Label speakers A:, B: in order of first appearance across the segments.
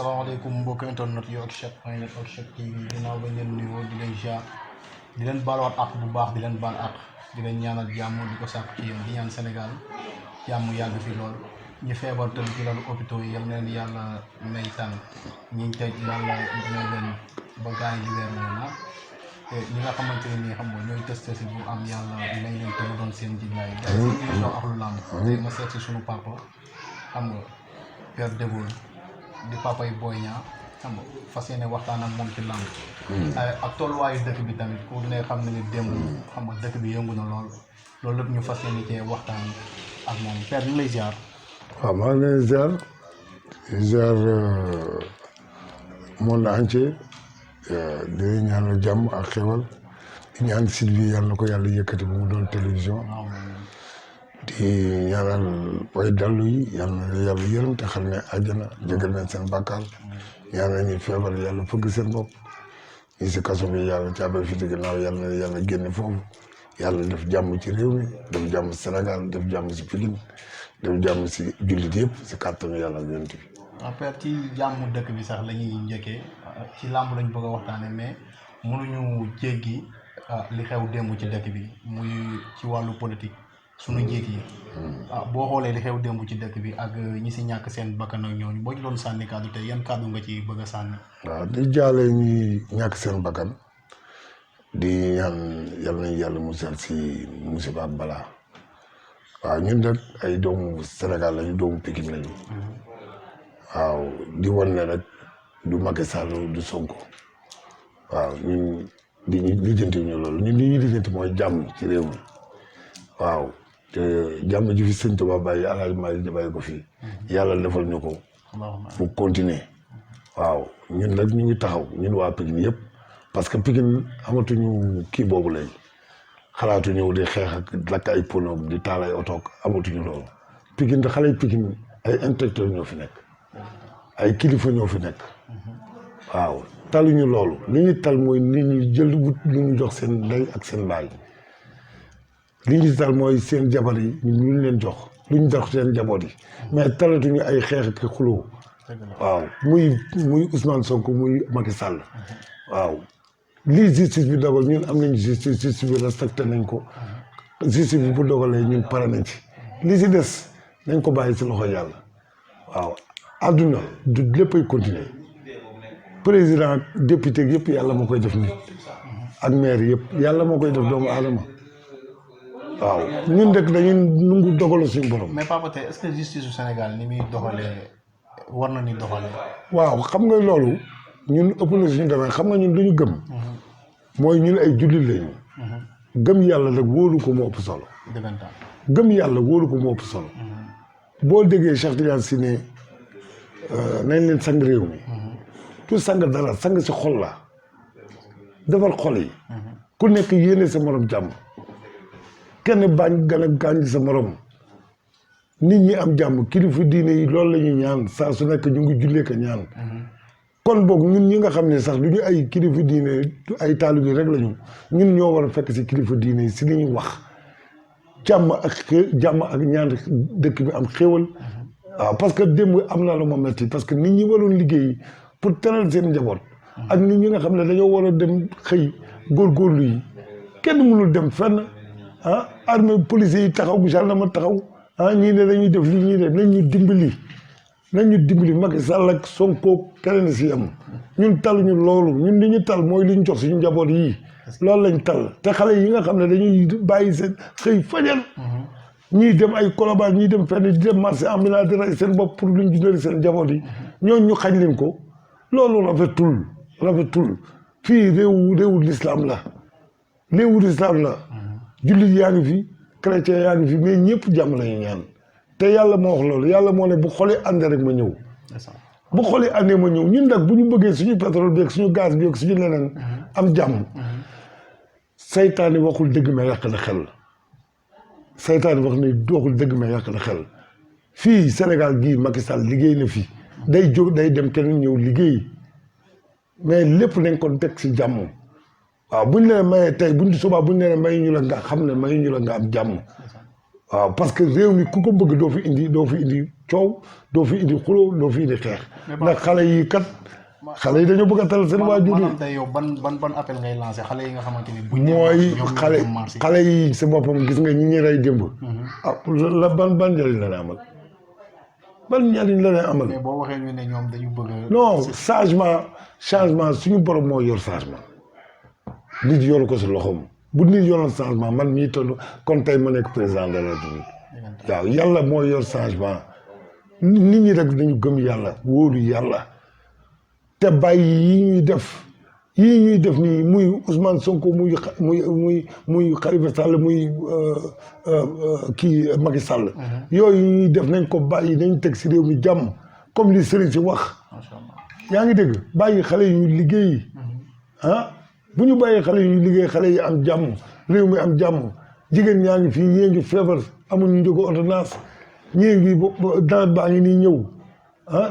A: salaamaaleykum mbokki internet yi ak Cheikh point net ak Cheikh TV ginnaaw bañ leen nuyoo di leen jaar di leen baaluwaat ak bu baax di leen baal ak di leen ñaanal jàmm di ko sàkk ci yéen di ñaan Sénégal jàmm yàgg fi lool ñu feebar tëdd ci lalu hôpitaux yi yal na leen yàlla may tànn ñi teg yàlla may leen ba gaañ di weer noonu te ñi nga xamante ne nii xam nga ñooy testé si bu am yàlla may leen te mu doon seen jiglaay gars yi seen émission Ahlou Lamb ma seet si sunu papa xam nga Père Déboul di papa yi Boy Niang xam nga fas yéene waxtaan ak moom ci lamb ak tolluwaayu dëkk bi tamit ku ne xam ne ni démb xam nga dëkk bi yëngu na loolu lépp ñu fas yéene cee waxtaan ak moom Père ñu lay ziar.
B: waaw maa ngi lay ziar monde entier di ñaanal jàmm ak xewal di ñaan site bi yàlla na ko yàlla yëkkati bu mu doon télévision di ñaanal way dallu yi yàlla na yàlla yërëm te xam ne àjjana jégal leen seen bàkkaar ñaanal ñi feebar yàlla fëgg seen bopp ñi si kaso bi yàlla caabe fi di ginnaaw yàlla na yàlla génne foofu yàlla def jàmm ci réew mi def jàmm Sénégal def jàmm si Pikine def jàmm si jullit yëpp si kàttanu yàlla ak yonent bi.
A: en fait ci jàmm dëkk bi sax la ñuy njëkkee ci làmb lañ bëgg a waxtaanee mais mënuñu jéggi li xew démb ci dëkk bi muy ci wàllu politique suñu njiit yi. boo xoolee li xew démb ci dëkk bi ak ñi si ñàkk seen bakkan ak ñooñu boo ci doon sànni kàddu te yan kàddu nga ci bëgg a sànni.
B: waaw di jaale ñi ñàkk seen bakkan di ñaan yàlla nañu yàlla musal si musiba ak balaa waaw ñun nag ay doomu Sénégal lañu doomu Pikine lañu. waaw di wan ne rek du Macky Sall du Sonko waaw ñun di ñu lijjanti ñu loolu ñun li ñuy lijjanti mooy jàmm ci réew mi waaw te jàmm ji fi sëñ Tuubaa bàyyi Alaaji Maalik bàyyi ko fii yàlla defal ñu ko mu continuer waaw ñun nag ñu ngi taxaw ñun waa Pikine yëpp parce que Pikine amatuñu kii boobu lay xalaatu ñëw di xeex ak lakk ay pono di taal ay oto amatuñu loolu Pikine xale yi Pikine ay intellectuels ñoo fi nekk ay kilifa ñoo fi nekk waaw taluñu loolu li ñu tal mooy nit ñi jël wut lu ñu jox seen ndey ak seen baay li ñu tal mooy seen jabar yi ñu leen jox lu ñu jox seen jaboot yi mais talatuñu ay xeex ak xuloo waaw muy Ousmane Sonko muy Macky Sall waaw lii justice bi dogal ñun am nañ justice bi respecté nañ ko justice bi bu dogalee ñun pare nañ ci li si des nañ ko bàyyi si loxo yàlla waaw àdduna du léppay continuer président député yëpp yàlla moo koy def nit ak maire yëpp yàlla moo koy def doomu aadama waaw ñun rek dañuy nungu dogalu suñu borom.
A: mais Papa tey est-ce que justice du Sénégal ni muy doxalee war na ni doxalee.
B: waaw xam nga loolu ñun ëpp na suñu demee xam nga ñun lu ñu gëm. mooy ñun ay jullit lañu. gëm yàlla rek wóolu ko moo ëpp solo.
A: dëggantaan
B: gëm yàlla wóolu ko moo ëpp solo. boo déggee Cheikh Tidiane Sy ne nañ leen sang réew mi. tu sang dara sang si xol la defal xol yi. ku nekk yéene sa morom jàmm. kenn bañ gën a gaañ sa morom. nit ñi am jàmm kilifa diine yi loolu la ñuy ñaan saa su nekk ñu ngi jullee ko ñaan. kon boog ñun ñi nga xam ne sax du ñu ay kilifa diine ay taalibe rek lañu ñun ñoo war a fekk si kilifa diine yi si li ñuy wax jàmm ak ñaan dëkk bi am xéwal. waaw parce que démb am na lu ma metti parce que nit ñi waroon liggéey pour teral seen njaboot. ak nit ñi nga xam ne dañoo war a dem xëy góorgóorlu yi kenn mënul dem fenn armée police yi taxaw gendarme taxaw ñii ne dañuy def li ñuy def nañ ñu dimbali Macky Sall ak Sonko keneen si am ñun taluñu loolu ñun li ñu tal mooy li ñu jox suñu njaboot yii loolu lañ tal te xale yi nga xam ne dañuy bàyyi seen xëy fajal ñii dem ay Colobane ñii dem fenn di dem marché ambulant di rey seen bopp pour luñ dundal seen njaboot yi ñooñu ñu xañ leen ko loolu rafetul fii réewu l'islam la jullit yaa ngi fi chrétien yaa ngi fi mais ñëpp jàmm lañu ñaan te yàlla moo wax loolu yàlla moo ne bu xoolee àndee rek ma ñëw bu xoolee àndee ma ñëw ñun nag bu ñu bëggee suñu pétrole bi ak suñu gaz bi ak suñu leneen am jàmm saytaane waxul dëgg ma yàq na xel saytaane waxul dëgg ma yàq na xel fii Sénégal gii Macky Sall liggéey na fi day jóg day dem keneen ñëw liggéey mais lépp nañ ko teg si jàmm waaw buñ leen mayee tey buñ subaa buñ leen may ñu la nga xam ne may ñu la nga am jàmm waaw parce que réew mi ku ko bëgg doo fi indi coow doo fi indi xuloo doo fi indi xeex ndax xale yi kat xale yi dañoo bëgg a tal seen waajur yi
A: maanaam tey yow ban appel ngay lancé xale yi nga xamante ni
B: mooy xale yi sa boppam gis nga ñi ñuy rey démb ah la ban njëriñ la ne amal ban njëriñ la ne amal
A: mais boo waxee ñu ne ñoom dañu bëgg
B: non changement suñu borom moo yor changement nit yoru ko si loxoom bu nit yoroon changement man mii toll kon tey ma nekk président de la République waaw yàlla moo yor changement nit ñi rek dañu gëm yàlla wóolu yàlla te bàyyi yii ñuy def nii muy Ousmane Sonko muy Khalifa Sall muy kii Macky Sall yooyu ñuy def nañ ko bàyyi nañ teg si réew mi jàmm comme li Serigne si wax yaa ngi dégg bàyyi xale yi ñu liggéey bu ñu bàyyee xale yi ñu liggéey xale yi am jàmm réew mi am jàmm jigéen ñaa ngi fii ñii ngi feebar amuñu njëgu ordonnance ñii ngi nawet baa ngi nii ñëw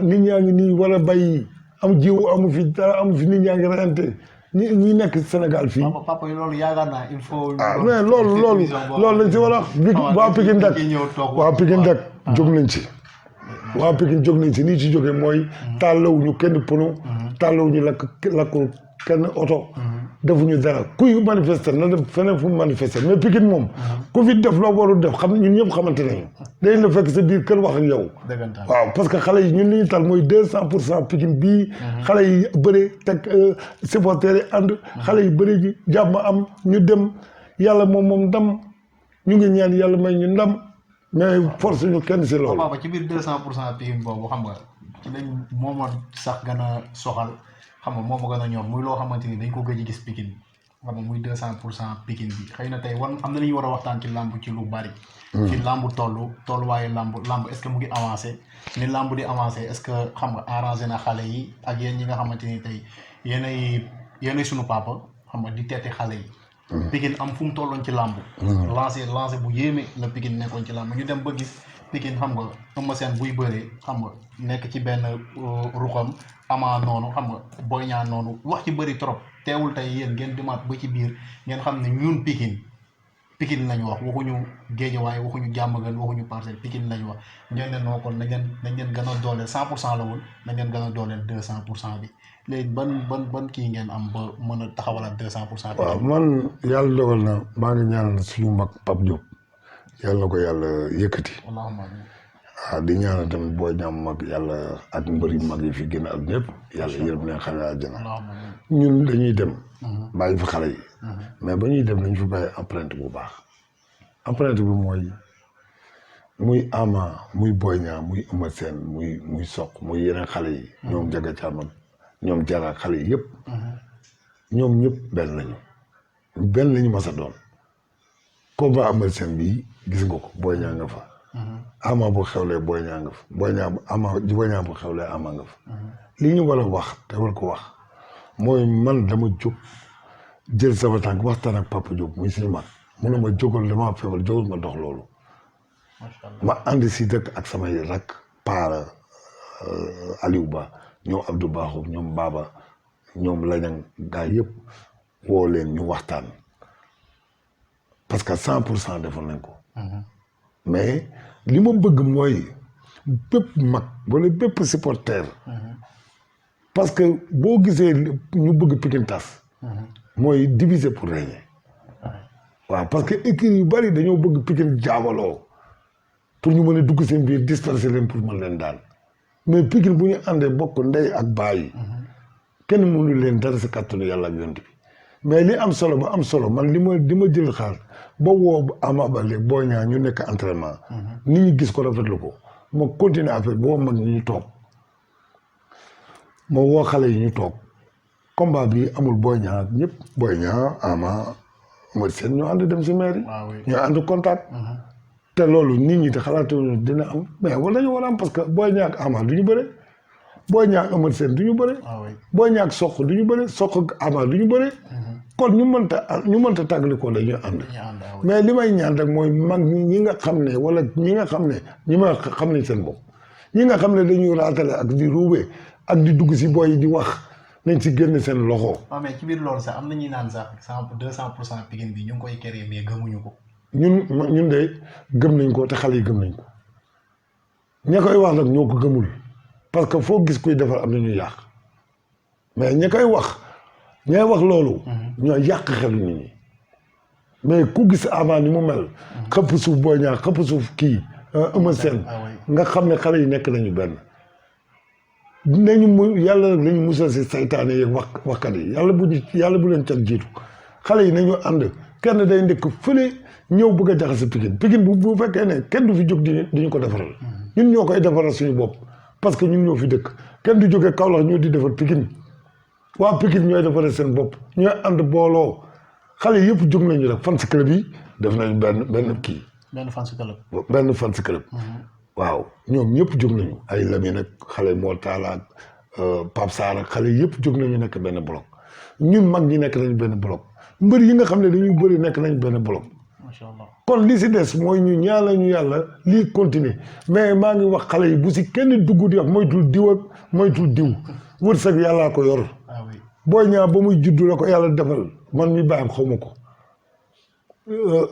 B: nit ñaa ngi nii war a bay am jiwu amu fi dara amu fi nit ñaa ngi reyante ñi nekk Sénégal fii.
A: papa loolu yaakaar naa il faut.
B: mais loolu lañ si war a wax waa Pikine dak waa Pikine dak jóg nañ ci. waa Pikine jóg nañ ci nii ci jógee mooy tàllawuñu kenn pono tàllawuñu lakkul kenn oto defuñu dara kuy manifester na def feneen fu mu manifester mais Pikine moom ku fi def loo warul def xam ñun ñëpp xamante nañu dañ la fekk sa biir kër wax ak yow waaw parce que xale yi ñun li ñu tal mooy 200% Pikine bii xale yi bëri teg supporters yi ànd xale yi bëri ji jàmm am ñu dem yàlla moom ndam ñu ngi ñaan yàlla may ñu ndam mais force ñu kenn si loolu
A: papa ci biir 200% Pikine boobu xam nga ci lañ mooma sax gën a soxal xam nga moom a gën a ñor muy loo xamante ni dañ ko gëj a gis Pikine xam nga muy 200% Pikine bi xëy na tey am na lu ñu war a waxtaan ci làmb ci lu bari. ci làmb tolluwaayu làmb est-ce que mu ngi avancé ni làmb di avancé est-ce que xam nga arrangé na xale yi ak yéen ñi nga xamante ni tey yéenay sunu papa xam nga di teete xale yi. Pikine am fu mu tolloon ci làmb. lancé bu yéeme la Pikine nekkoon ci làmb ñu dem ba gis Pikine xam nga Eumeu Sène buy bëree xam nga nekk ci benn ruxam Ama noonu xam nga Boy Niang noonu wax ci bëri trop teewul tey yéen ngeen demaat ba ci biir ngeen xam ne ñun Pikine lañ wax waxuñu Guédiawaye waxuñu Diamaguène waxuñu Parcelles Pikine lañ wax ngeen ne noo kon nañ leen gën a dooleel 100% la woon nañ leen gën a dooleel 200% bi léegi ban kii ngeen am ba mën a taxawalaat 200%.
B: waaw man yàlla dogal na maa ngi ñaanal suñu mag Pape Diop yàlla na ko yàlla yëkkati.
A: allahumma
B: waaw di ñaanal tamit Boy Niang mag yàlla ak mbëri mag yi fi gën a ak ñëpp yàlla yërëm leen xale àjjana ñun dañuy dem bàyyi fi xale yi mais ba ñuy dem dañ fi bàyyi empreinte bu baax empreinte bi mooy muy Ama muy Boy Niang muy Eumeu Sène muy Sokh muy yeneen xale yi ñoom Jaga Caam ak ñoom Jara xale yi yëpp ñoom ñëpp benn lañu mas a doon combat Eumeu Sène bi gis nga ko Boy Niang nga fa Ama bu xewlee Boy Niang nga fa Boy Niang bu xewlee Ama nga fa li ñu war a wax te war ko wax mooy man dama jóg jël sama tànk waxtaan ak Papa Diop muy suñu mag mu ne ma jógal dama feebar jógal ma dox loolu ma ànd si dëkk ak samay rak Paara Aliou Ba ñoom Abdou Bakhoum ñoom Baba ñoom Lañang gaa yëpp woo leen ñu waxtaan parce que 100% defoon nañ ko mais li ma bëgg mooy bépp mag wala bépp supporter parce que boo gisee ñu bëgg Pikine tas mooy diviser pour régner waaw parce que équipe yu bari dañoo bëgg Pikine jaabaloo pour ñu mën a dugg seen biir disperser leen pour mën leen daal mais Pikine bu ñu àndee bokk ndey ak baay kenn mënu leen dara si kàttanu yàlla ak yonent bi mais li am solo ba am solo man li ma jël xaar ba woo Ama Baldé Boy Niang ñu nekk entraînement nit ñi gis ko rafetlu ko ma continuer affaire boo mag ñi ñu toog ma woo xale yi ñu toog combat bi amul Boy Niang ak ñëpp Boy Niang Ama Eumeu Sène ñu ànd dem si mairie ñu ànd contact te loolu nit ñi te xalaatuñu dina am mais wala ñu war a am parce que Boy Niang ak Ama du ñu bëre Boy Niang ak Eumeu Sène du ñu bëre Boy Niang ak Sokh du ñu bëre Sokh ak Ama du ñu bëre kon ñu mënta tàggalikoo dañuy ànd mais li may ñaan rek mooy mag ñi nga xam ne wala ñi nga xam ne ñi ma xam ne seen bopp ñi nga xam ne dañuy raatale ak di ruube ak di dugg si boy di wax nañ si génn seen loxo.
A: waaw mais ci biir loolu sax am na ñuy naan sax 200% Pikine bi ñu ngi koy créer mais gëmuñu ko
B: ñun de gëm nañ ko te xale yi gëm nañ ko ña koy wax nag ñoo ko gëmul parce que foo gis kuy defar am na ñuy yàq mais ña koy wax ñay wax loolu. ñoo yàq xelu nit ñi mais ku gis avant ni mu mel. xëpp suuf Boy Niang xëpp suuf kii Eumeu Sène nga xam ne xale yi nekk nañu benn. yàlla nag lañu musal si saytaane yeeg waxkat yi yàlla bu leen cat jiitu xale yi nañu ànd kenn day ndekk fële ñëw bëgg a jaxase Pikine bu fekkee ne kenn du fi jóg di ñu ko defaral ñun ñoo koy defaral suñu bopp parce que ñun ñoo fi dëkk kenn du jógee Kaolack ñoo di defar Pikine waa Pikine ñooy defaral seen bopp ñooy ànd booloo xale yëpp jóg nañu rek fans club yi def nañu benn kii. benn fans club. waaw ñoom ñëpp jóg nañu ay Lamine ak xale moo taala ak Pape Sarr ak xale yëpp jóg nañu nekk benn bloc ñun mag ñi nekk nañu benn bloc mbër yi nga xam ne dañuy bëri nekk nañu benn bloc.
A: macha allah
B: kon li si des mooy ñu ñaanal ñu yàlla lii continuer mais maa ngi wax xale yi bu si kenn dugg di wax moytul diw ak moytul diw wërsëg yàllaa ko yor. Boy Niang ba muy juddu la ko yàlla defal man mi bàyyam xaw ma ko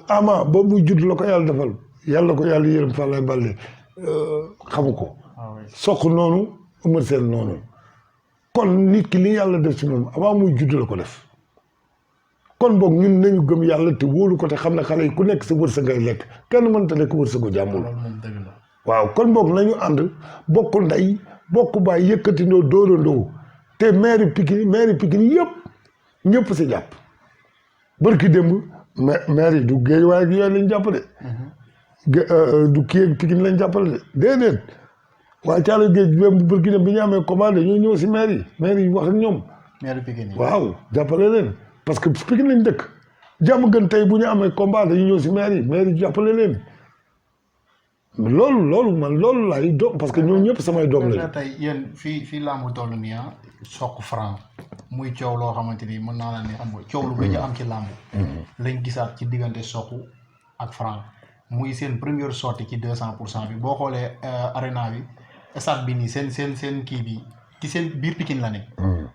B: Ama ba muy juddu la ko yàlla defal yàlla ko yàlla yërëm fa lay balde xamu ko soq noonu Eumeu Sène noonu kon nit ki li yàlla def si moom avant muy judd la ko def kon boog ñun nañu gëm yàlla te wóolu ko te xam ne xale yi ku nekk sa wërsëg ngay lekk kenn mënta lekk wërsëgu jàmbur waaw kon boog nañu ànd bokk ndey bokk baay yëkkatindoo dóorandoo te maire Pikine yëpp ñëpp si jàpp barki démb maire yi du géej waaye ak yooyu lañ jàpp de du kii ak Pikine lañ jàppale de déedéet waaye caala géej bu bërki dem bi ñu amee commande ñoo ñëw si maire yi wax ak ñoom waaw jàppale leen parce que Pikine lañ dëkk jàmm gën tey bu ñu amee combat dañu ñëw si maire yi jàppale leen loolu laay doom parce que ñoom ñëpp samay doom lañu.
A: tey yéen fii làmb toll nii Sokh Franc muy coow loo xamante ni mën naa la ne xam nga coow lu gëj a am ci làmb lañ gisaat ci diggante Sokh ak Franc muy seen première sortie ci 200% bi boo xoolee arena bi stade bi nii seen kii bi ci seen biir Pikine la ne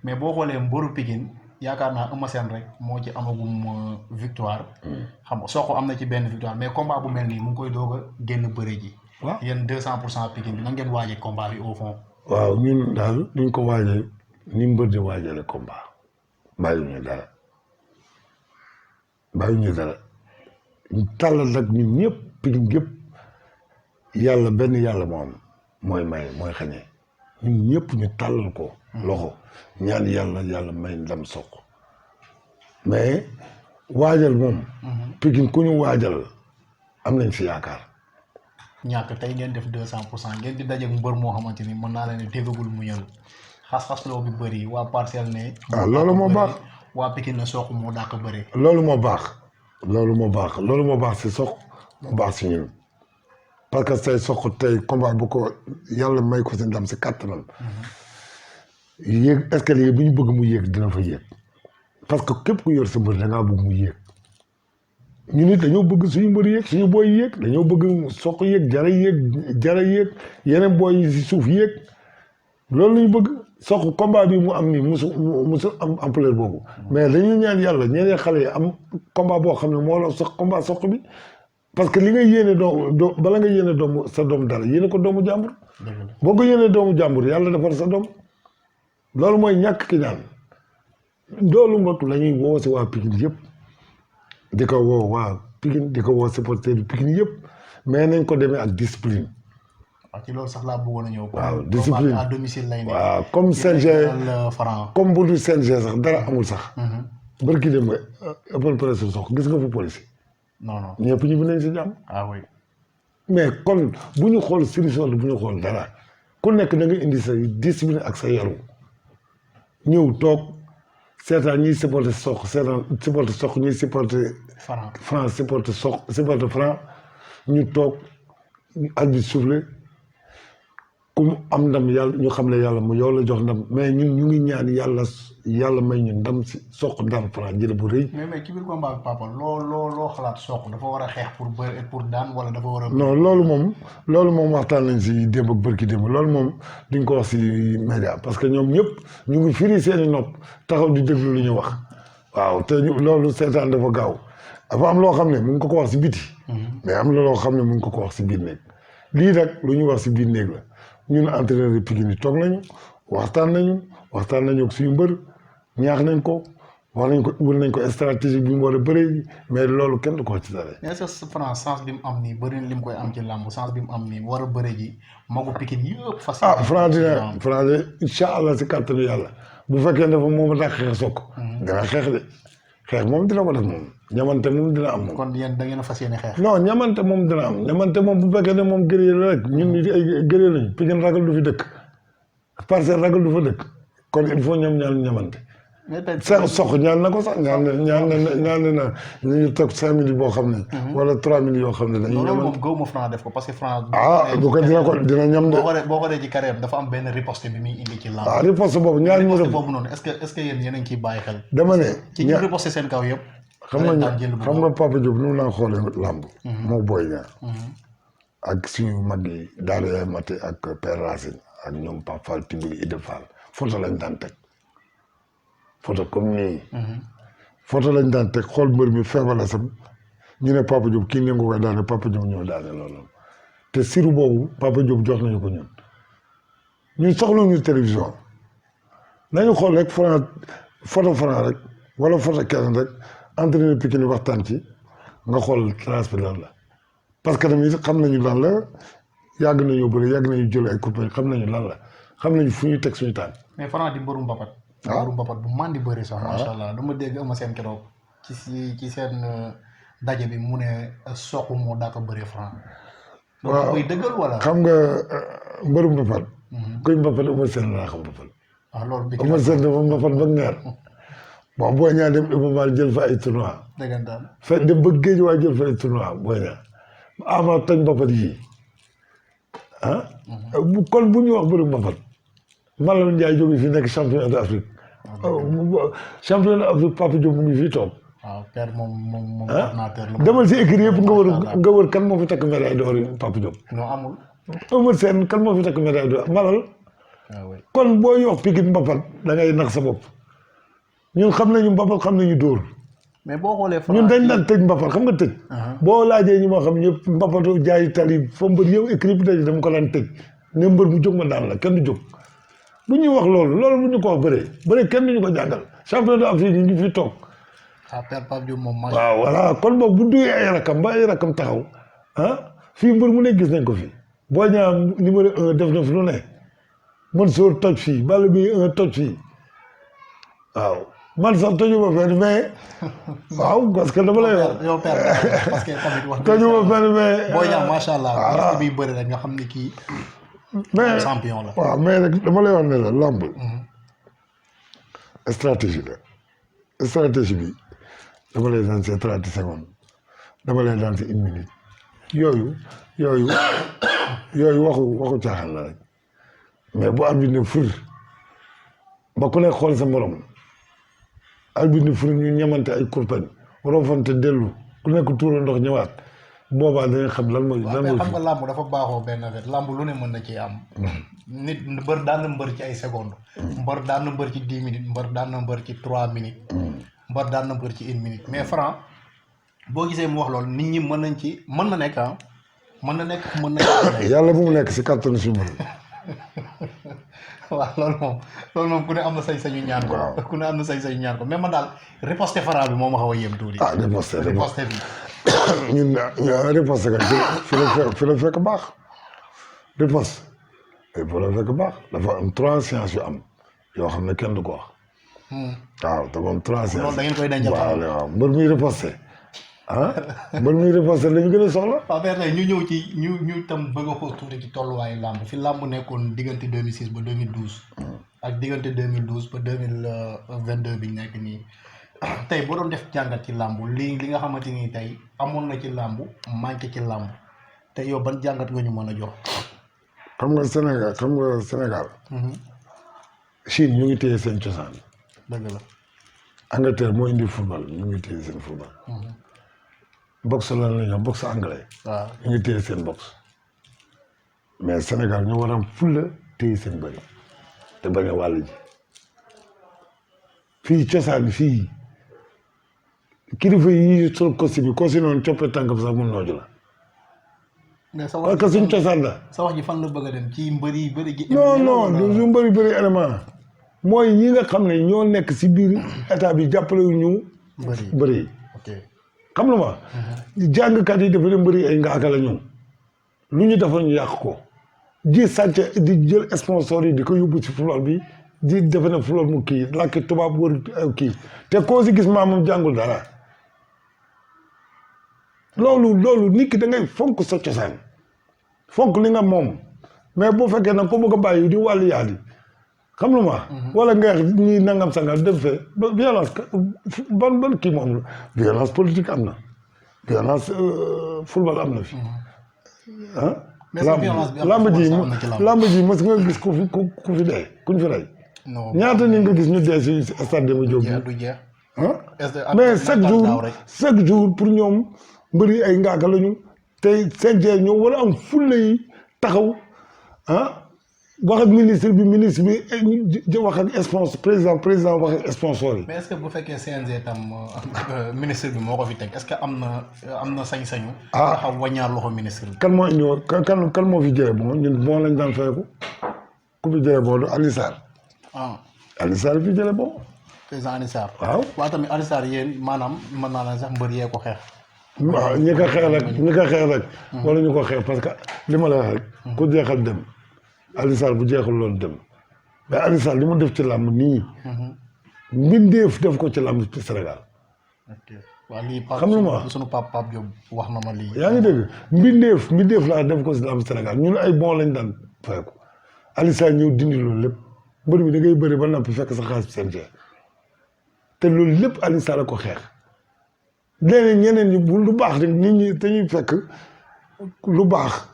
A: mais boo xoolee mboru Pikine yaakaar naa Eumeu Sène rek moo ci amagum victoire xam nga Sokh am na ci benn victoire mais combat bu mel nii mu ngi koy doog a génn bëre ji yéen 200% Pikine bi na ngeen waajee combat bi au fond
B: waaw ñun daal duñ ko waajee ni mbër di waajale combat bàyyiwuñu dara ñu tàllal nag ñun ñëpp Pikine gépp yàlla benn yàlla moo am mooy may mooy xañee ñun ñëpp ñu tàllal ko loxo ñaan yàlla may ndam Sokh mais waajal moom Pikine ku ñu waajal am nañ si yaakaar
A: ñàkk tey ngeen def 200% ngeen di dajeek mbër moo xamante ni mën naa leen ne déggagul mu ñëw xas-xas loo bi bëri waa Parcelles ne
B: loolu moo baax
A: waa Pikine ne Sokh moo dàq bëri
B: loolu moo baax si Sokh moo baax si ñun parce que say Sokh tey combat bu ko yàlla may ko si ndam si kàttanam yéeg escalier bu ñu bëgg mu yéeg dina fa yéeg parce que képp ku yor sa mbër da ngaa bëgg mu yéeg ñu nit dañoo bëgg suñu mbër yéeg suñu booy yéeg dañoo bëgg Sokh yéeg jara yéeg yeneen booy yi si suuf yéeg loolu lañu bëgg Sokh combat bi mu am nii musu am ampleur boobu mais dañuy ñaan yàlla ñeneen xale yi am combat boo xam ne moo la sax combat Sokh bi parce que li nga yéene doo bala nga yéene doomu sa doom dara yéene ko doomu jàmbur boo ko yéene doomu jàmbur yàlla defar sa doom loolu mooy ñàkk ki ñaan loolu mbokk la ñuy woo si waa Pikine yëpp di ko woo waa Pikine di ko woo supporter du Pikine yëpp mais nañ ko demee ak discipline.
A: waaw ci loolu sax laa bëggoon a ñëw.
B: waaw discipline
A: à domicile lay nekk.
B: waaw comme CNG comme bu dul CNG sax dara amul sax. barki dem nga open presse Sokh gis nga fu police.
A: non
B: ñëpp ñu nañ si jàmm.
A: ah oui.
B: mais kon bu ñu xool solution bu ñu xool dara ku nekk da nga indi sa discipline ak sa yaru ñëw toog. seetaan ñuy supporté Sokh seetaan supporté Sokh ñuy supporté Franc supporté Sokh supporté Franc ñu toog arbitre soufflé ku am ndam yàlla ñu xam ne yàlla mu yow la jox ndam mais ñun ñu ngi ñaan yàlla may ñu ndam si Sokh daan Franc jële bu rëy.
A: mais ci biir combat bi papa loo xalaat Sokh dafa war a xeex pour daan wala dafa war a.
B: non loolu moom waxtaan nañ si démb ak bërki démb loolu moom duñ ko wax si média parce que ñoom ñëpp ñu ngi firi seeni nopp taxaw di déglu lu ñu wax waaw te loolu seetaan dafa gaaw dafa am loo xam ne mu ngi ko wax si biti mais am na loo xam ne mu ngi ko wax si biir néeg lii nag lu ñu wax si biir néeg la ñun entraîneur de Pikine yi toog nañu waxtaan nañu ak suñu mbër ñaax nañ ko wax nañ ko wër nañ ko stratégie bi mu war a bëree mais loolu kenn du ko wax ci dara.
A: mais est-ce que Franc sens bi mu am nii bëri na li mu koy am ci làmb sens bi mu am nii war a bëre ji magu Pikine yëpp. fas
B: Franc de incha allah si kàttanu yàlla bu fekkee dafa moom daa xeex soog. dana xeex de xeex moom dina ko def moom ñamante moom dina am moom.
A: kon yéen da ngeen a fas yéene xeex.
B: non ñamante moom dina am ñamante moom bu fekkee ne moom gëree la rek ñun ñi ay gëree lañu Pikine ragal du fi dëkk Parcelles ragal du fa dëkk kon il faut ñoom ñaan ñamante. sox ñaan na ko sax ñaan na ñu toog 5 minutes boo xam ne. wala 3 minutes yoo xam ne dañuy ñamante.
A: loolu moom gëw ma Franc def ko parce que Franc.
B: bu ko dina ñam de.
A: boo ko dee ci carrière dafa am benn riposte bi muy indi ci làmb.
B: riposte boobu ñaar ñu def
A: boobu noonu est-ce que yéen a ngi ciy bàyyi xel.
B: dama ne
A: ci ñu riposte seen kaw yëpp.
B: xam nga Papa Diop nu mu naan xoolee làmb. moo booy ñaar. ak suñu mag yi daal yaay mate ak Père Racine ak ñoom Pape Fall Timbali Ida Fall photo lañ daan teg. photo comme nii. photo lañ daan teg xool mbër mi feebar la sam ñu ne Papa Diop kii nii nga koy daane Papa Diop ñëw daane loolu te siru boobu Papa Diop jox nañu ko ñun soxla ñu télévision nañu xool rek Franc photo Franc rek wala photo kenn rek entraîneur Pikine waxtaan ci nga xool trace bi lan la parce que tamit xam nañu lan la yàgg nañu bëri yàgg nañu jël ay coupé xam nañu lan la xam nañu fu ñuy teg suñu tànk.
A: mais Franc di mbëru mbapat. mbëru mbapat bu man di bëri sax. macha allah dama dégg ama seen keroog ci seen daje bi mu ne Sokh moo daa ko bëri Franc.
B: waaw
A: koy dëggal wala.
B: xam nga mbëru mbapat. kuy mbapat ama seen laa xam mbapat.
A: waaw loolu bi
B: ama seen dafa mbapat ba neer bon boo ñaa dem Iba jël fa ay tournoi.
A: dëggantaan.
B: fekk dem ba géej waaye jël fa ay tournoi boo ñaa ama toj mbapat yii kon bu ñu wax mbëru mbapat Malal Ndiaye jóge fii nekk champion d'Afrique champion d'Afrique Papa Diop mu ngi fii toog.
A: waaw père moom ordinateur la.
B: demal si écrit yëpp nga wër kan moo fi takk médaille d'or Papa Diop.
A: non amul.
B: Eumeu Sène kan moo fi takk médaille d'or Malal. kon booy wax Pikine mbapat da ngay nax sa bopp ñun xam nañu mbapat xam nañu dóor.
A: mais boo xoolee Franc
B: ñun dañ daan tëj mbapat xam nga tëj. boo laajee ñu ma xam ñëpp mbapatu jaay tali fa mbër yow écrit bi dañ dama ko daan tëj ne mbër mu jóg ma daan la kenn du jóg. bu ñuy wax loolu bu ñu ko wax bëree kenn du ñu ko jàngal champion d'Afrique ñu ngi fi toog.
A: Père Pape Diop moom
B: waaw voilà kon boobu bu duyee ay rakam ba ay rakam taxaw fii mbër mu ne gis nañ ko fi boo ñaa numéro 1 def na fi lu ne Mansour toj fii Balla bi 1 toj fii waaw man sax toju ma fenn mais waaw parce que dama lay wax.
A: yow père parce que tamit wax
B: toju ma fenn mais.
A: boo ñaa macha allah. bi bëri rek nga xam ne kii.
B: mais
A: champion la.
B: waaw mais nag dama lay wax ne la lamb stratégie la stratégie bi dama lay daan si 30 secondes dama lay daan si 1 minute yooyu waxu caaxaan la rek mais bu arbitre ne fur ba ku nekk xool sa morom arbitre ne fur ñu ñamante ay kurpañ roofante dellu ku nekk tuura ndox ñëwaat boobaa dañuy xam lan mooy. lan mooy
A: xam nga làmb dafa baaxoo benn affaire làmb lu ne mën na ci am. nit mbër daan na mbër ci ay secondes. mbër daan na mbër ci 10 minutes mbër daan na mbër ci 3 minutes. mbër daan na mbër ci 1 minute mais Franc boo gisee mu wax loolu nit ñi mën nañ ci mën na nekk mën na nekk.
B: yàlla bu mu nekk si kàttanu suñu mbër.
A: waaw loolu moom ku ne am na sañ-sañu ñaan ko. ku ne am na sañ-sañu ñaan ko mais man daal riposte Franc bi moo ma xaw a yéem tuuti. riposte bi.
B: ñun riposte kay fi la fekk baax riposte fi la fekk baax dafa am 3 séances yu am yoo xam ne kenn du ko wax. waaw te moom 3 séances.
A: loolu da ngeen koy dencal
B: waaw mbër muy riposte mbër muy riposte la ñu gën a soxla.
A: waaw mais tey ñu ñëw ci ñu tam bëgg a xool tuuti ci tolluwaayu làmb fi làmb nekkoon diggante 2006 ba 2012. ak diggante 2012 ba 2022 bi ñu nekk nii. tey boo doon def jàngat ci làmb li nga xamante ni tey amoon na ci làmb manqué ci làmb te yow ban jàngat nga ñu mën a jox.
B: xam nga Sénégal. Chine ñu ngi téye seen cosaan.
A: dëgg la.
B: Angleterre moo indi football ñu ngi téye seen football. boxe la la ñu boxe anglais.
A: waaw
B: ñu ngi téye seen boxe. mais Sénégal ñu war a am fulla téye seen bëri te bañ a wàll ji fii cosaan kilifa yi sol costume bi ko si noonu coppe tànk bi sax mun nooju la.
A: mais sa
B: parce que suñ cosaan la.
A: sa wax ji fan la bëgg a dem ci bëri gi.
B: non du bëri élément mooy ñi nga xam ne ñoo nekk si biir état bi jàppale wu ñu. bëri
A: ok
B: xam nga ma. jàngkat yi dafa dem bëri ay ngaaka la ñu lu ñu defoon ñu yàq ko di sàcc di jël sponsor yi di ko yóbbu si football bi di defe ne football mu kii làkki tubaab wër kii te koo si gis maamam jàngul dara. loolu nit ki da ngay fonk sa cosaan fonk li nga moom mais boo fekkee nag ko bëgg a bàyyi di wàllu yaadi xam lu ma wala nga ñi nangam sangal dem fee violence ban kii moom la violence politique am na violence football am na fi ah lamb ji mës nga gis ku fi dee kuñ fi rey ñaata ni nga gis ñu dee si stade Demba Diop mais chaque jour pour ñoom mbëri ay ngaaka lañu te CNG ñoo war a am fulla yi taxaw wax ak ministre bi wax ak sponsor président wax ak sponsor yi.
A: mais est-ce que bu fekkee CNG tam ministre bi moo ko fi teg est-ce que am na sañ-sañu. taxaw waññaar loxo ministre bi.
B: kan moo indi woon kan moo fi jëlee bon ñun bon lañ daan fayeku ku fi jëlee bon Alioune Sarr. Alioune Sarr fi jëlee bon.
A: président Alioune Sarr.
B: waaw
A: tamit Alioune Sarr yéen maanaam mën naa la sax mbër yee ko xeex.
B: waaw ñi ko xeex rek wala ñu ko xeex parce que li ma la wax rek ku jeexal dem Alioune Sarr bu jeexul loolu dem mais Alioune Sarr li mu def ci làmb nii mbindeef def ko ci làmb ci Sénégal
A: waaw lii
B: xam nga ma
A: sunu Pape Diop wax na ma lii
B: yaa ngi dégg mbindeef laa def ko ci làmb Sénégal ñun ay bon lañ daan fay ko Alioune Sarr ñëw dindi loolu lépp mbër mi da ngay bëri ba nappi fekk sa xaalis seen te loolu lépp Alioune Sarr a ko xeex léeg-léeg ñeneen ñi bu lu baax rek nit ñi dañuy fekk lu baax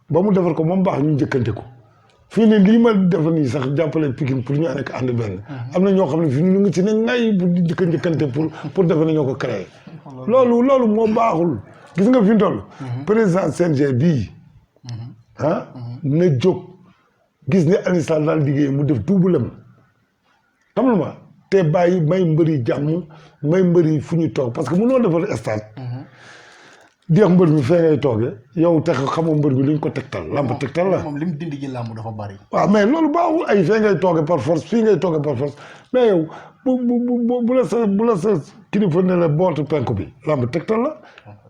B: ba mu defar ko moom baax ñu njëkkante ko fii ne lii ma defar nii sax jàppale Pikine pour ñu nekk ànd benn am na ñoo xam ne fii ñu ngi ci ne ngay pour di njëkkante pour defe ne ñoo ko créé loolu moo baaxul gis nga fi mu toll président CNG bii na jóg gis ne Alioune Sarr daal liggéey mu def duubulem xam nga ma te bàyyi may mbëri jàmm may mbëri fu ñu toog parce que mënoo defal stade di wax mbër mi fee ngay toogee yow te xamoo mbër bi li ñu ko tegtal lamb tegtal la.
A: moom li mu dindi ji lamb dafa bari.
B: waaw mais loolu baaxul ay fee ngay toogee par force fii ngay toogee par force mais yow bu la sa kilifa ne la bootu penku bi lamb tegtal la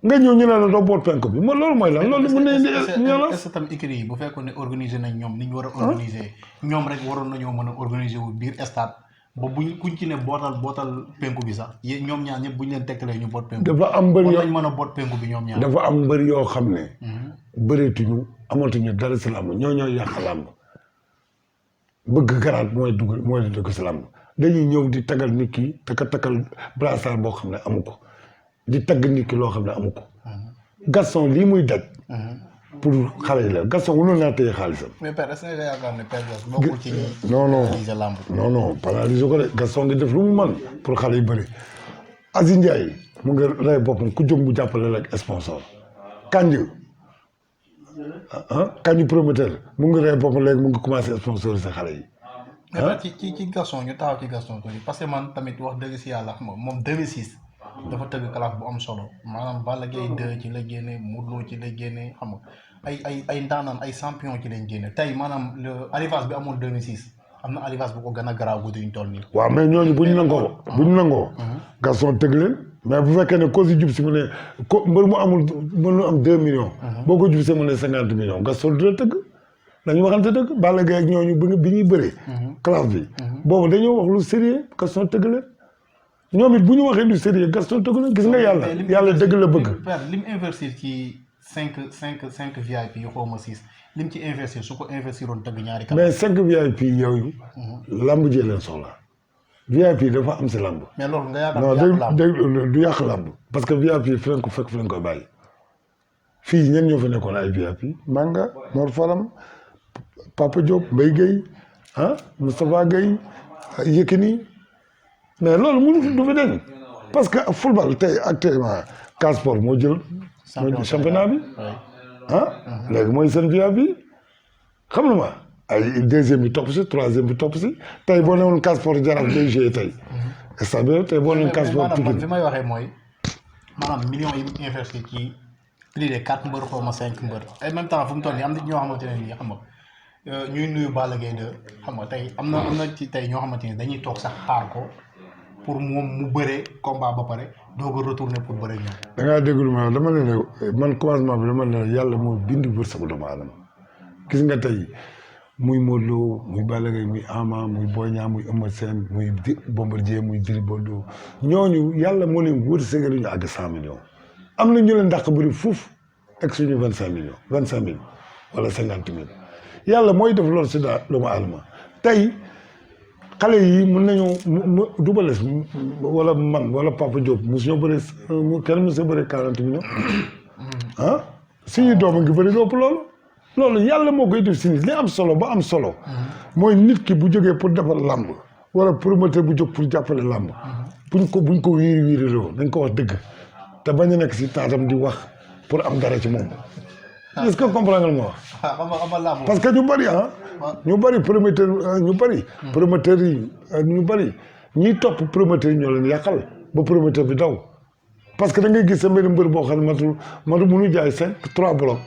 B: nga ñëw ñu ne la doo boot penku bi loolu mooy lan loolu mën na indi ñala
A: est-ce que tam écurie yi bu fekkoon ne organiser nañ ñoom ni ñu war a organiser ñoom rek waroon nañoo mën a organiser wu biir stade ba kuñ ci ne bootal penku bi sax ñoom ñaar ñëpp buñ leen tegtalee ñu boot penku.
B: dafa am mbër yoo
A: mën a boot penku bi ñoom ñaar.
B: dafa am mbër yoo xam ne. bëreetuñu amatuñu dara si làmb ñoo yàq làmb bëgg garaat mooy dugg si làmb dañuy ñëw di tagal nit ki takkal brassard boo xam ne amu ko di tagg nit ki loo xam ne amu ko. Gaston lii muy daj. pour xale yi la Gaston mënoon naa téye xaalisam.
A: mais père est-ce que nga yaakaar ne père bokkul ci ñi.
B: non paralyser ko de Gaston ngi def lu mu mën pour xale yi bëri. Aziz Ndiaye mu ngi rey boppam ku jóg mu jàppale la ak sponsor. Kanji promoteur mu ngi rey boppam léegi mu ngi commencé sponsoriser xale yi.
A: mais ci Gaston ñu taxaw ci Gaston tuuti parce que man tamit wax dëgg si yàlla xam nga moom 2006. dafa tëgg classe bu am solo maanaam Balla Gaye 2 ci la génne Modou Lo ci la génne xam nga ay ndaanaan ay champion ci lañ génne tey maanaam arrivage bi amoon 2006 am na arrivage bu ko gën a garaaw bu duñ toll nii. waaw
B: mais ñooñu bu ñu nangoo Gaston tëgg leen mais bu fekkee ne ko si jub si mu ne ko mbër mu amul mënu am 2 millions. boo ko jub see mu ne 50 millions Gaston dina tëgg dañu waxante dëgg Balla Gaye ak ñooñu bi ñuy bëree. classe bi boobu dañoo wax lu sérieux Gaston tëgg leen. ñoom it bu ñu waxee du sérieux Gaston tëgg na gis nga yàlla dëgg la bëgg.
A: lim investir ci 5 VIP yu xaw ma 6 lim ci investir su ko investiroon tëgg ñaari kanam.
B: mais 5 VIP yooyu. lamb jee leen soxla. VIP dafa am si lamb.
A: mais loolu nga yaakaar
B: du yàq lamb parce que VIP fi leen ko fekk fi leen koy bàyyi. fii ñenn ñoo fa nekkoon ay VIP Manga Mor Faram Papa Diop Mbaye Guèye Moustapha Guèye Yékini. mais loolu mënu du fi deñ parce que football tey actuellement Casport moo jël championnat bi léegi mooy seen via bi xam na ma ay deuxième bi topp si troisième bi topp si tey boo newoon Casport Jaraaf day joué tey stade bi tey boo newoon Casport
A: Pikine fi may waxee mooy maanaam millions yi mu investi ci plus de 4 mbër xaw ma 5 mbër en même temps fu mu toll nii am na ñoo xamante ne nii xam nga ñuy nuyu Balla Gaye 2 xam nga tey am na ci tey ñoo xamante ni dañuy toog sax xaar ko pour moom mu bëree combat ba pare doog a retourner pour bëree ñoom.
B: da ngaa déglu ma dama ne man commencement bi dama ne yàlla moo bind wërsëgu doomu aadama gis nga tey muy Modou Lo muy Balla Gaye muy Ama muy Boy Niang muy Eumeu Sène muy Bombardier muy Gris Bordeaux ñooñu yàlla moo leen wërsëgal ñu àgg 100 millions am na ñu leen dàq bëri fuuf ak suñu 25 millions 25 000 wala 50 000 yàlla mooy def loolu si doomu aadama tey xale yi mën nañoo dubales wala man wala Papa Diop mosu ñoo bëri kenn mosu bëri 40 millions ah suñuy doom a ngi bëri lépp loolu yàlla moo koy def si nit li am solo ba am solo mooy nit ki bu jógee pour defar làmb wala promoteur bu jóg pour jàppale làmb buñ ko wiiri loo dañ ko wax dëgg te bañ a nekk si taatam di wax pour am dara ci moom est-ce que comprendre nga ma wax parce que ñu bëri promoteurs yi ñiy topp promoteur yi ñoo leen yàqal ba promoteur bi daw parce que da ngay gis sa mbir mbër boo xam ne matu mënu jaay 3 blocs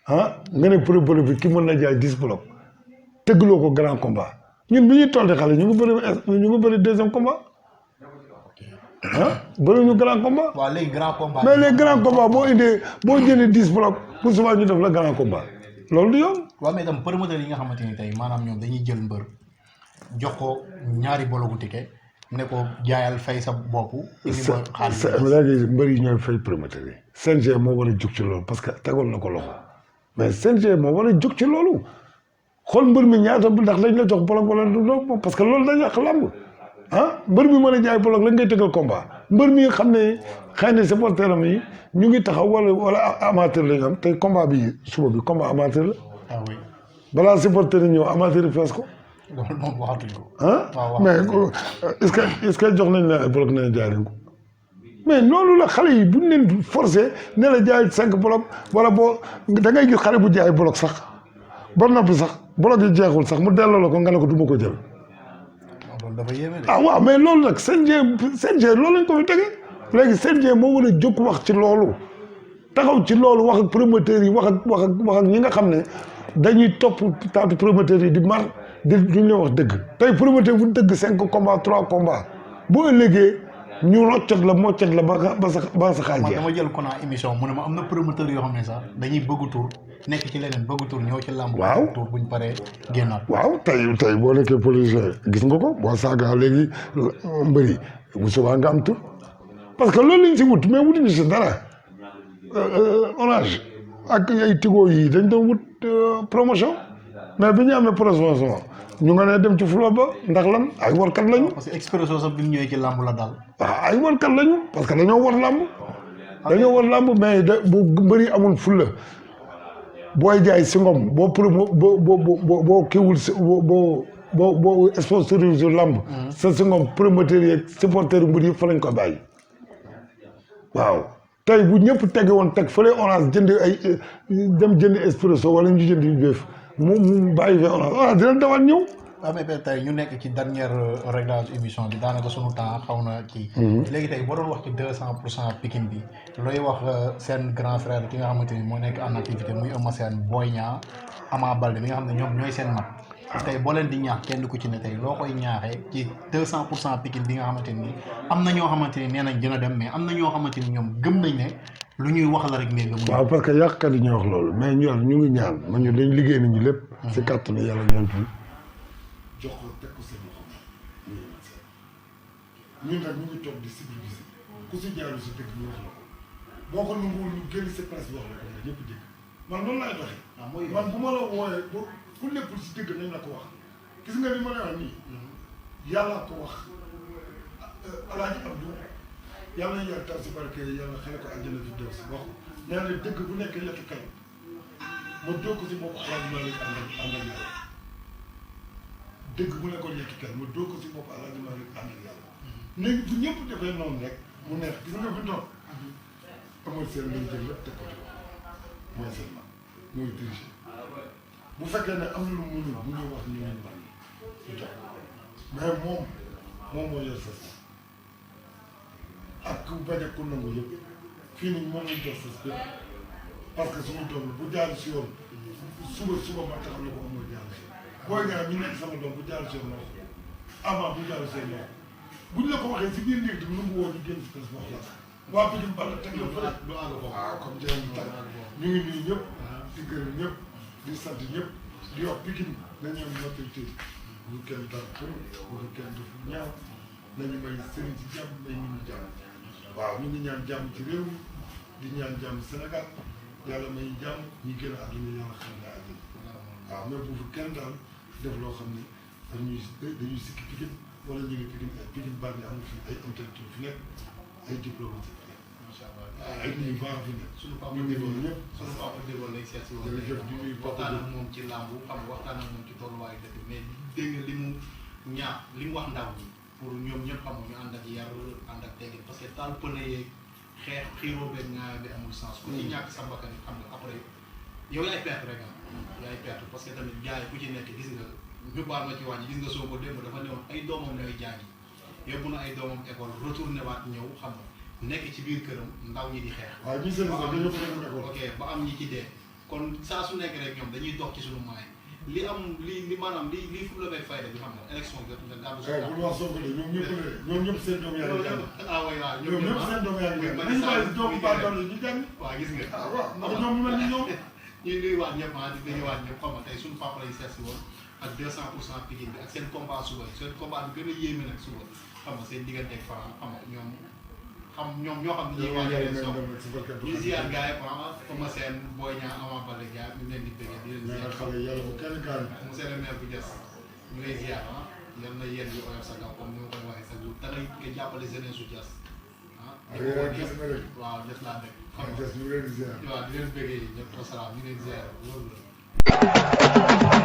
B: nga ne promoteur bi ki mën na jaay 10 blocs tëggloo ko grand combat ñun bi ñuy toll xale ñu ngi bëri deuxième combat bëri ñu grand combat.
A: waaw léegi grand combat.
B: mais les grands combats boo jëlee 10 blocs pour souvent ñu def la grand combat loolu du yoon.
A: waaw mais itam promoteur yi nga xamante ni tey maanaam ñoom dañuy jël mbër jox ko ñaari bologu ticket ne ko jaayal fay sa bopp. indi ma xaalis
B: léegi mbër yi ñooy fay promoteur yi. CNG moo war a jóg ci loolu parce que tegoon na ko loxo mais CNG moo war a jóg ci loolu xool mbër mi ñaata ndax dañ la jox bolog wala du loolu parce que loolu dañ yàq làmb mbër mi mën a jaay bolog lañ ngay tëggal combat mbër mi xam ne xëy na supporter am yi ñu ngi taxaw wala amateur la ñu am tey combat bi suba bi combat amateur la.
A: ah oui
B: balaa supporter yi ñëw amateur yi fees ko.
A: loolu moom waxatuñ ko.
B: mais est-ce que jox nañ la ay bolog nañ jaay leen ko mais loolu la xale yi bu ñu leen forcé ne la jaay 5 bolog wala boo da ngay gis xale bu jaay bolog sax ba noppi sax bolog yi jeexul sax mu delloo la ko nga ne ko du ma ko jël.
A: loolu dafa yéeme de.
B: waaw mais loolu nag CNG loolu lañ ko fi tege léegi CNG moo war a jóg wax ci loolu taxaw ci loolu wax ak promoteurs yi wax ak ñi nga xam ne dañuy topp taatu promoteurs yi di mar duñ leen wax dëgg tey promoteur bu dëgg 5 combats 3 combats bu ëllëgee ñu roccat la moccat la ba sa xaaj
A: man dama jël ko naa émission mu ne ma am na promoteur yoo xam ne sax dañuy bëgg tur nekk ci leneen bëgg tur ñëw ci làmb.
B: waaw
A: tur buñ paree génnaat.
B: waaw tey boo nekkee politicien gis nga ko boo saaga léegi mbëri bu subaa nga am tur parce que loolu lañ si wut mais wutuñu si dara Orange ak ay Tigo yi dañ doon wut promotion mais bi ñu amee promotion ñu nga ne dem ci fula ba ndax lan ay warkat lañu.
A: parce que Expresso sax bi ñu ñëwee ci làmb la daal.
B: waaw ay warkat lañu parce que dañoo war làmb. dañoo war làmb mais bu mbëri amul fulla booy jaay si ngom boo boo kiiwul si boo sponsorisé làmb. sa si ngom promoteur yeeg supporteur mbër yi fa lañ ko bàyyi. waaw tey bu ñëpp tege woon teg fële Orange jënd ay dem jënd Expresso wala ñu jënd yu beef mu bàyyi fee Orange dina dawal ñëw.
A: waaw mais tey ñu nekk ci dernière réglage émission bi daanaka sunu temps xaw na kii. léegi tey boo doon wax ci 200% Pikine bi looy wax seen grand frère ki nga xamante ni moo nekk en activité muy Eumeu Sène Boy Niang Ama Baldé bi nga xam ne ñoom ñooy seen mag. tey boo leen di ñaax kenn ku ci ne tey loo koy ñaaxee ci 200% Pikine bi nga xamante ni am na ñoo xamante ni nee nañ dina dem mais am na ñoo xamante ni ñoom gëm nañ ne lu ñuy wax la rek mais gëm.
B: waaw parce que yàqkat yi ñuy wax loolu mais ñu ngi ñaan man ñu dañ liggéey nañu lépp. si kàttanu yàlla ñaan fi jox ko teg ko seen loxo ñun nag ñu ngi toog di civilisé ku si jaaru si dëkk ñu wax la ko boo ko nanguwul ñu génn si presse wax la ko nga ñëpp dégg man noonu laay doxee. man bu ma la wooyee ku lépp si dëgg nañ la ko wax gis nga li ma lay wax nii yàlla ko wax Alaaji Abdou yàlla na yàlla taw si barke yàlla xale ko àjjana fi def si wax nee na dëgg bu nekk yettu kay ma doo ko si bopp Alaaji Malick ànd ak yàlla dëgg bu nekkoon yettu kay ma doo ko si bopp Alaaji Malick ànd ak yàlla léegi bu ñëpp defee noonu rek mu neex gis nga fi toog amal seen lañ jël lépp teg ko ci mooy seen mag mooy dirigé bu fekkee ne am na lu mu mënul bu ñuy wax ñu ngi bari ñu jox mais moom moo yor sa ak ku bañ a ku nangu yëpp
C: fii nii moom lañ jox sa parce que suñu doom bu jaar si yoon suba ma taxaw ne ko amoo jaar si booy ñaar ñu nekk sama doom bu jaar si yoon ma avant bu jaar si yoon ma buñ la ko waxee si biir néeg bi lu mu woo ñu génn si kër wax la waa Pikine Balla teg la fële waaw comme jërëm tag ñu ngi nuyu ñëpp di gërëm ñëpp di sant ñëpp di wax Pikine nañu am maturité bu kenn dara xëm bu kenn def ñaaw nañu may sëriñ ci jàmm may nit ñi jàmm waaw ñu ngi ñaan jàmm ci réew mi di ñaan jàmm Sénégal yàlla may jàmm ñi gën a àdduna yàlla xam ne àdduna waaw mais bu fi kenn daal def loo xam ne dañuy sikki Pikine wala ñu ngi Pikine ay Pikine bari am fi ay intellectuel fi nekk ay diplôme fi nekk ay nit ñu baax fi nekk
A: suñu papa
C: ñu ngi nuyu ñëpp
A: suñu papa déggoo lay seet si woon
C: jërëjëf di nuyu papa
A: waxtaan ak moom ci làmbu xam nga waxtaan ak moom ci tolluwaayu dëkk mais dégg nga li mu ñaax li mu wax ndaw ñi pour ñoom ñëpp xam nga ñu ànd ak yar ànd ak teggin parce que taal pëne yeeg xeex xiiroo beeg ñaar bi amul sens ku ci ñàkk sa bakkan xam nga après yow yaay perte rek yaay perte parce que tamit jaay ku ci nekk gis nga ñu baal ma ci wàññi gis nga soo ko démb dafa newoon ay doomam lay jàngi yóbbu na ay doomam école retourné waat ñëw xam nga nekk ci biir këram ndaw ñi di xeex
C: waaw ñu seen sax dañoo ko defoon école
A: ok ba am ñi ci dee kon saa su nekk rek ñoom dañuy dox ci suñu maay li am li maanaam li fu la fay fayda bi xam nga élection jot nga gàddu sa
C: bu ñu wax Sonko de ñoom ñëpp seen doom yaa ngi jàng
A: ah oui waaw
C: ñoom ñëpp seen doom yaa ngi jàng nañu bàyyi doom baa doon ñu jàng
A: waaw gis nga
C: ah waaw ndax ñoom ñu mel ni ñoom
A: ñuy nuyuwaat ñëpp di nuyuwaat ñëpp xam nga tey suñu papa lay seet si woon ak 200% Pikine bi ak seen combat suba seen combat bi gën a yéeme nag suba xam nga seen diggante ak Franc xam nga ñoom ñoo xam ne ñuy waajal élection ñu ziar gars yi Eumeu Sène Boy Niang Ama Baldé gars ñu leen di bëgg di leen ziar
C: xale yàlla bu kenn gaañ
A: monsieur le maire bu Diass ñu lay ziar yal na yéen yu oyof sa kaw comme ni ma koy waxee sa jour te nga jàppale jeunesse su Diass waaw Diass laa nekk xam nga
C: ñu leen di ziar
A: waaw di leen bëggee ñëpp wasalaam ñu leen ziar loolu la